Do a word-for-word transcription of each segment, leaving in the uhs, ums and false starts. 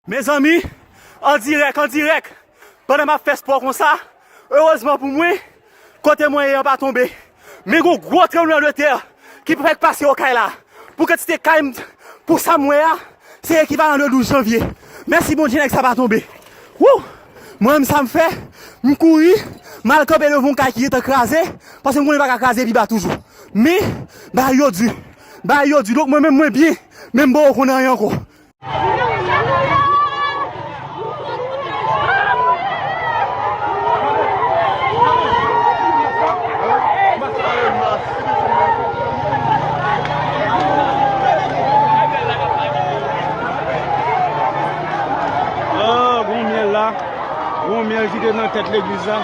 Mezanmi, an dirèk, an dirèk, pandan m ap fè spò konsa, erezman pou mwen, kote mwen ye an pa tonbe. Men gon gwo tranblemanntè ki fèk pase Okay la. Pou kantite kay m, pou sa m wè a, se ekivalan de douz janvye. Mèsi Bondye, nèg sa pa tonbe. Wou! Mwen menm sa m fè, m kouri, m al kanpe devan yon kay ki gentan kraze, paske m konnen li pa ka kraze pi ba toujou. Men, bagay yo di. Bagay yo di. Donk mwen menm mwen byen, men m poko konn anyen ankò. Ah, gon myèl la. Gon myèl ki te nan tèt legliz la.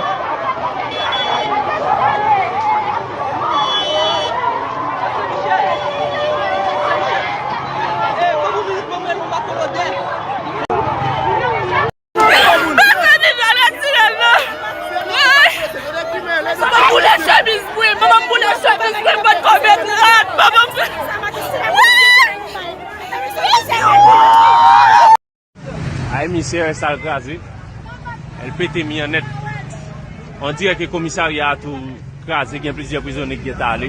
Manman m boule chemiz mwen, manman m boule chemiz mwen, mwen pa t konn met rad, manman m. Ay, mi C R S la l kraze. L pete mi an nèt. On dirè ke komisarya a tou kraze, gen plizyè prizonye ki gentan ale.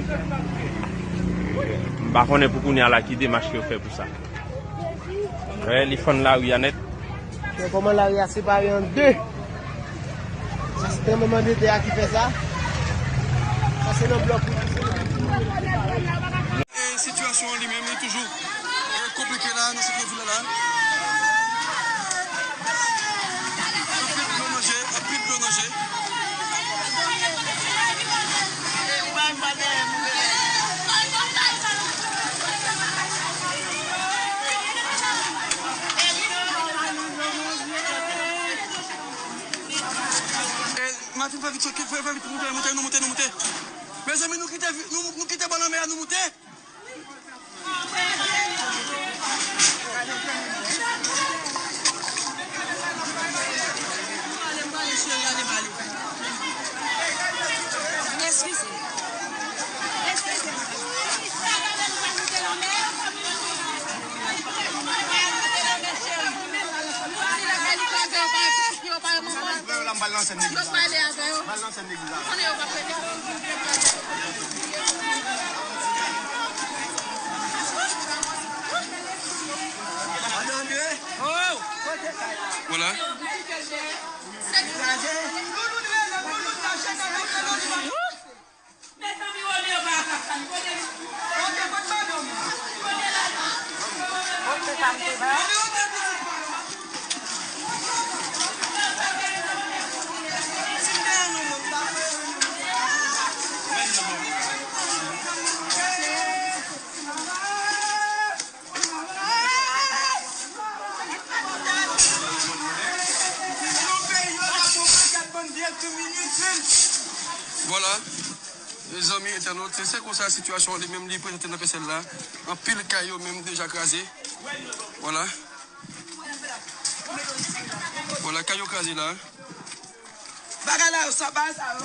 M pa konnen pou kounye a la ki demach ke yo fè pou sa. Wè, li fann lari a nèt. Men kòman lari a separe an de. Sa se tranblemanntè a ki fè sa. Sa se nan blòk wi. E sitiyasyon an li menm, li toujou, e, konplike la, nan sant vil la. Anpil dlo nan je, anpil dlo nan je. E, Martin, fè vit, fè, fè vit, moute, moute, nou moute, nou moute. Mezanmi, nou kite, nou, nou kite bò lanmè a, nou moute. Yo pa ale avè yo. M pral nan sèn legliz la. M pral nan sèn legliz la. Vwala. Vwala. Mezanmi entènot, se, se konsa sitiyasyon an li menm li prezante nan Pèsèl la. Anpil kay yo menm deja kraze. Vwala. Vwala, kay yo kraze la. Bagay la yo sa bay sa yo.